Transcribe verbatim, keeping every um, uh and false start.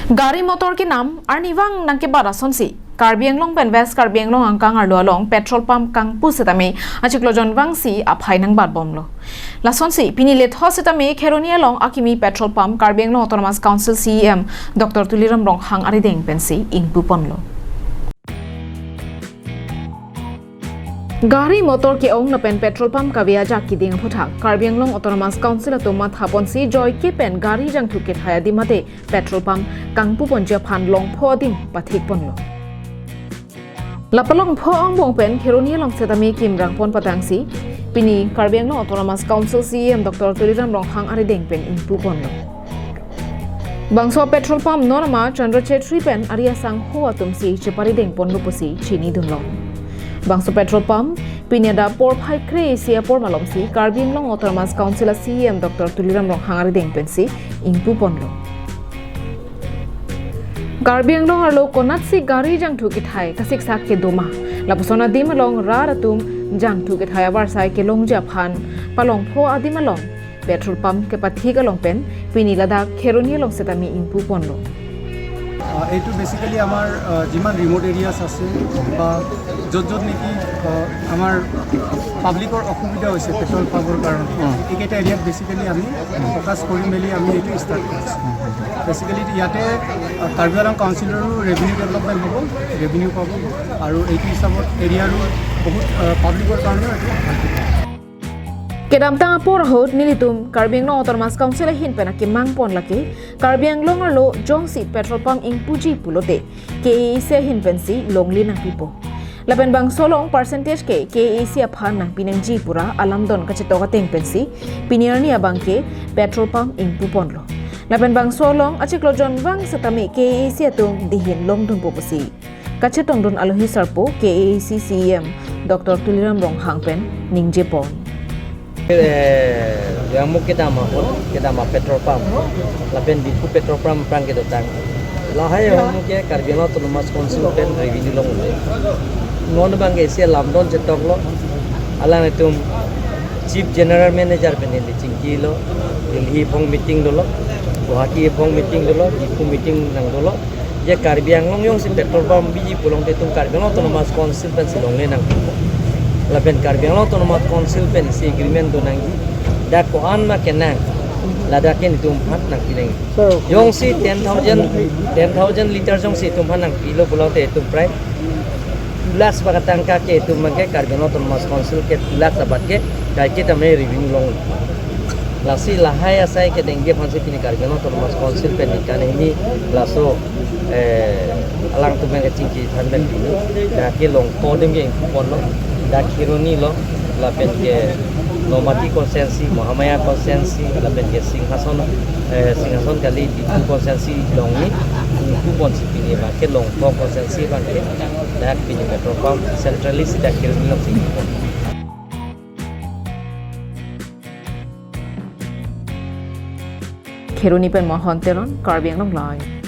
Gari motor kenam arnivang nangkebat asonsi Karbi Anglong pen West Karbi Anglong angkang arlo along petrol pump kangpu setame achiklo jonvangsi aphai nangbatbomlo. Lasonsi pini letho setame Kheroni along akimi petrol pump Karbi Anglong Autonomous Council C E M Doctor Tuliram Ronghang arideng pensi ingpuponlo. Gari motor ke-ong lapen petrol pump kave ajak keding aphuthak Karbi Anglong Autonomous Council atum mathaponsi joike pen gari jangthu kethai adim mate petrol pump kangpuponji aphan longpho adim pathikponlo. Lapalongpho angbong pen Kheroni along setame kimrangpon patangsi pini Karbi Anglong Autonomous Council C E M Doctor Tuliram Ronghang arideng pen ingpuponlo. Bangso petrol pump non ama Chandra Chetri pen ari asangho atumsi cheparidengponlo pusi chinidunlo. Bangso petrol pump pini adap porphai kre-isi apor malomsi Karbi Anglong Autonomous Council a C E M Doctor Tuliram Ronghang arideng pensi ingpuponlo. Karbi Anglong arlo konatsi gari jangthu kethai kasiksak kedo ma? Lapuson adim along rat atum jangthu kethai avarsai kelongji aphan palongpho adim along petrol pump kepathik along pen pini ladak Kheroni along setame ingpuponlo. আহ, এইটো বেচিকেলি আমাৰ আহ, যিমান remote areas আছে বা য'ত য'ত নেকি আহ, আমাৰ পাব্লিকৰ অসুবিধা হৈছে পেট্ৰল পাবৰ কাৰণে, এইকেইটা এৰিয়াত বেচিকেলি আমি ফ'কাছ কৰি মেলি আমি এইটো ষ্টাৰ্ট কৰিছোঁ। বেচিকেলি ইয়াতে আহ, কাৰ্বি আংলং কাউন্সিলৰো ৰেভিনিউ ডেভেলপমেণ্ট হ'ব, ৰেভিনিউ পাব আৰু এইটো হিচাপত এৰিয়াৰো বহুত আহ, পাব্লিকৰ কাৰণেও এইটো ভাল হ'ব। Kedamtang apor ahut nelitum Karbi Anglong Autonomous Council ahin pen akemangpon lake Karbi Anglong arlo jongsi petrol pump ingpuji pulote K A A C ahin pensi longle nangpipo. Lapen bangso along percentage ke K A A C aphan nangpi nangji pura alamdon kachetok ateng pensi pini arni abangke petrol pump ingpuponlo. Lapen bangso along achiklo jonvang setame K A A C atum dihin longdunpo pusi kachetongdun alohi sarpo K A A C C E M Doctor Tuliram Ronghang pen ningjepon. Eh, yang mo kedam ahut, kedam a petrol pump, lapen Diphu petrol pump aphrang kedotang. Lahai ahut ke Karbi Anglong Autonomous Council pen revenue long. Non abangke isi lamdon chetoklo, alanglitum Chief General Manager pen neli chingkilo, Delhi aphong meeting dolo, Guwahati aphong meeting dolo, Diphu meeting nangdolo. Je Karbi Anglong jongsi petrol pump biji pulote itum Karbi Anglong Autonomous Council pensi longle nangpipo. Lapen Karbi Anglong Autonomous Council pen isi agreement do nangji. Dak ko-an ma kenang, ladak ke itum aphan nangpi nangji. Jongsi ten thousand, ten thousand liter jongsi itum aphan nangpilo pulote itum prai two lakhs abak atangka ke itum abangke Karbi Anglong Autonomous Council ke two lakhs abat ke kaike tame revenue long. Lasi lahai asai kedengji aphansi pini Karbi Anglong Autonomous Council pen ningkan hini laso, eh, alangtum pen kachingki than pen pini dak ke longpho adim ke ingpuponlo, dak Kheroni lo, lapen ke Nomati constituency, Mahamaya constituency, lapen ke Singhason, eh, Singhason kali Diphu constituency along ni ingpuponsi pini abangke longpho constituency abangke dak pini petrol pump centrally si dak Kheroni alongsi ingpupon. Kheroni pen Mohon Teron, Karbi Anglong Live.